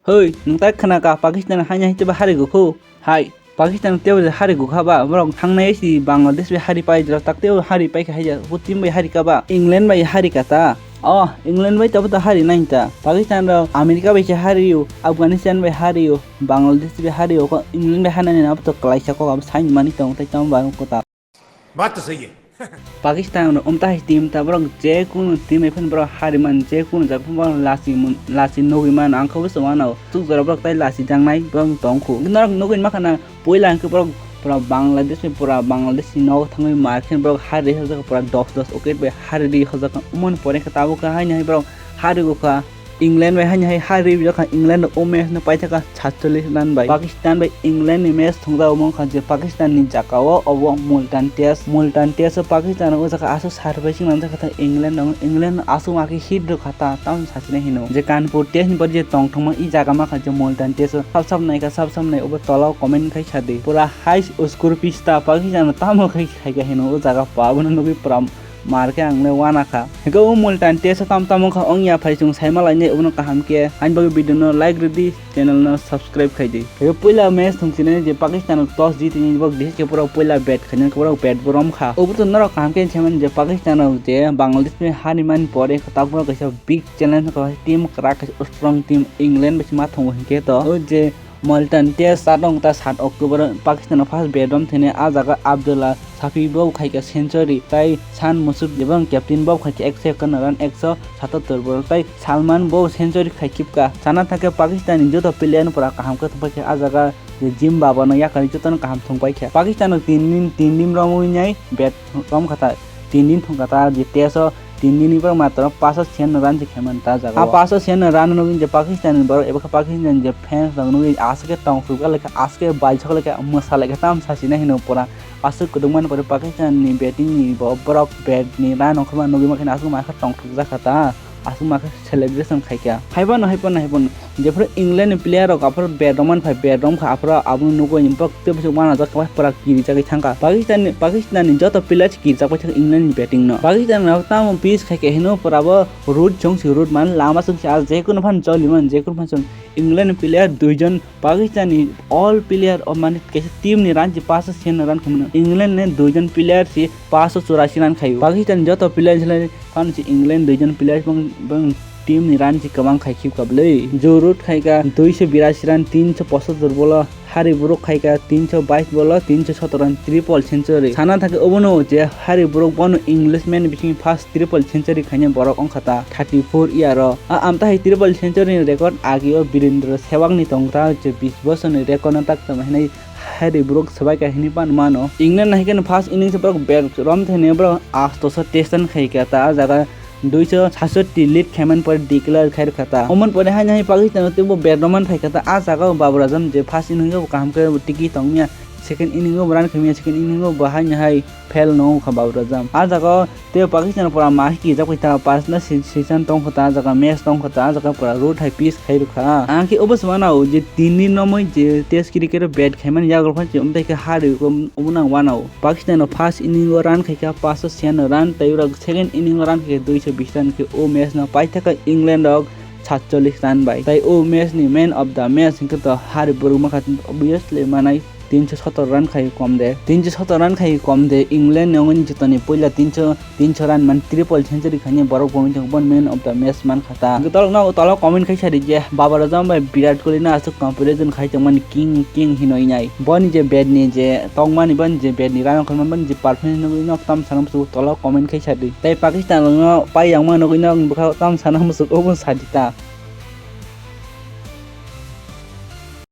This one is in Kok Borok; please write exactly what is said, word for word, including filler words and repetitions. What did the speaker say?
Hoi, nwng tak khna ka Pakistan haini hai tebo hari gukhu? Hai, Pakistan tebo je hari gukha ba, borok thangnai si Bangladesh bai hari pai jora tak tebo hari pai kha hai ja, bo team bai hari ka ba, England bai hari ka ta. Oh, England bai tabo to hari nai ta. Pakistan rok America bai se hari o, Afghanistan bai hari o, Bangladesh bai hari o, ko England bai hanani abo to kwlaisa kok abo saini mani tong tai tamo ba ko ta. बात तो सही है। Pakistan rok umta hai team ta borok je kunu team bai phano borok hari man, je kunu jaga phano borok lasi mun, lasi nugui man ang khe bo se wano. Chuk jora borok tai lasi jangnai borok tong khu. Norok nugui ma khana puila hwnkhe borok pura Bangladesh bai pura Bangladesh ni nogo thangwi mar khe borok hari ri hojak pura dos dos wicket bai hari ri hojak. Umoni pore khe tabuk khe haini hai borok hari gukha. England bai haini hai hari rijak kha, England rok o match no paithaka satchollish run bai. Pakistan bai England ni match thwngjak omo wngkha je Pakistan ni jaka o obo Multan test, Multan test o Pakistan rok o jaga aswk surprising nangjak kha England rok, England aswk ma khe hit rwkha ta, tamoni sachina hino je Kanpur test ni pore je tongthokma i jaga ma kha je Multan test o sab sab naikha, sab sab nai obo tola o comment khai sadi pura high score pista Pakistan rok tamo khai khaikha hino o jaga pa abono nugui pura mar khe ang le wana kha. Hwnkhe o Multan test o tam tamo wngkha wngya phai chwng saima lainai obono kaham khe. Ani bagwi video no like rwdi, channel no subscribe khaidi. Hwnkhe puila match thwngsinai je Pakistan rok toss jitini borok dehe khe borok puila bat khainai borok bat bo romkha. Obo to norok kaham khe saimani je Pakistan rok je Bangladesh bai harimani pore tabuk kaisa big challenge wngkha team kwrak kaisa strong team England bai se ma thwngo hinkhe to o je Multan test satong ta sat October Pakistan o first bat rom thwinai ah jaga Abdullah Safi bo khaikha century tai Shan Mushfiq jebang captain bo khaikha ekso ekanno run ekso satattor ball tai Salman bo century khai khipka. Sana thangkhe Pakistan ni joto player no pura kaham khe thangpaikha ah jaga je Jim Baba no yakari jotono kaham thangpaikha. Pakistan no tin din tin din romwi nai bat romkha ta tin din thangkha ta je test o tin din ni borok matro paso siyan run se khaimani ta jaga o. Ah paso siyan run no je Pakistan ni borok eba khe Pakistan ni je fans rok nugwi aswk khe tong phuru kha aswk khe bai sok kha mwsa lai kha tam sachina hino pura aswk kwdwkmani pore Pakistan ni batting ni bo borok bat ni run ongkhorma nugwi mankhe aswk ma khe tong thokjak kha ta aswk ma khe celebration khaikha. Haiphano haiphano haiphano jephuru England ni player rok aphuru bat romani phai bat romkha aphuru abono nugwi borok tei bwswk wanajak kha pura kirijagwi thangkha. Pakistan ni Pakistan ni joto player kirijak bai thangkha England ni batting no. Pakistan rok tamo pitch khaikha hino pura bo road chwng si road man lama chwng si ah jekunu phan choli man jekunu phan chwng England ni player duijon Pakistan ni all player o mane kaisa team ni run si paso siyan run khaimano England ni duijon player si paso churasi run khaio. Pakistan ni joto player phan si England duijon player bang bang team ni run si kwbang khai khibka bwlwi. Joe Root khaika duiso birasi run tinso pochottor bolo, Harry Brook khaika tinso bais bolo tinso sotor run triple century. Sana thangkhe obono je Harry Brook bono Englishman bising first triple century khainai borok wngkha ta thirty four year o. A amtahai triple century ni record agio Birendra Sehwag ni tongta je bis bosor ni record no tak tamo hinui Harry Brook swbaikha hinui phan mano. England hai kheno first innings borok bat rom thani borok astoso test khaikha ta a jaga duiso sasoti lead khaimani pore declare khairokha ta. Omoni pore haino hai Pakistan o teibo bat romani phaikha ta a jaga o Babar Azam je first innings o kaham khe tiki tongmia second innings o run khaimia second innings o bo haino hai fail no wngkha Babar Azam. A jaga o tei Pakistan pura ma khe kijak bai ta personal si-, season tong kho ta, a jaga match tong kho ta, a jaga pura road hai pitch khai rwkha. Ang khe obo se wanao je tin din romwi je test cricket o bat khaimani yago phano se omtai khe ha rwi kho obo nang wanao. Pakistan o first inning o run khaikha paso siyan run tei ura second inning o run khaikha duiso bis run khe o match no paithaka England rok satchollish run bai. Tei o match ni man of the match hinkhe to Harry Brook mankha obviously manai tinso sotor run khai kom de. Tinso sotor run khai kom de England ni ongni jotoni puila tinso tinso run man triple century khainai borok bo wngwi tongo, bono man of the match mankha ta. Hwnkhe tolokno tolok comment khai sadi je Babar Azam bai Virat Kohli no aswk comparison khai tongmani king king hinwi nai. Boni je bat ni je tongmani boni je bat ni run ongkhormani boni je performance nugwi nok tam sana muchungo tolok comment khai sadi. Tei Pakistan rokno pai yangma nugwi nok bwkha tam sana muchungo obo sadi ta.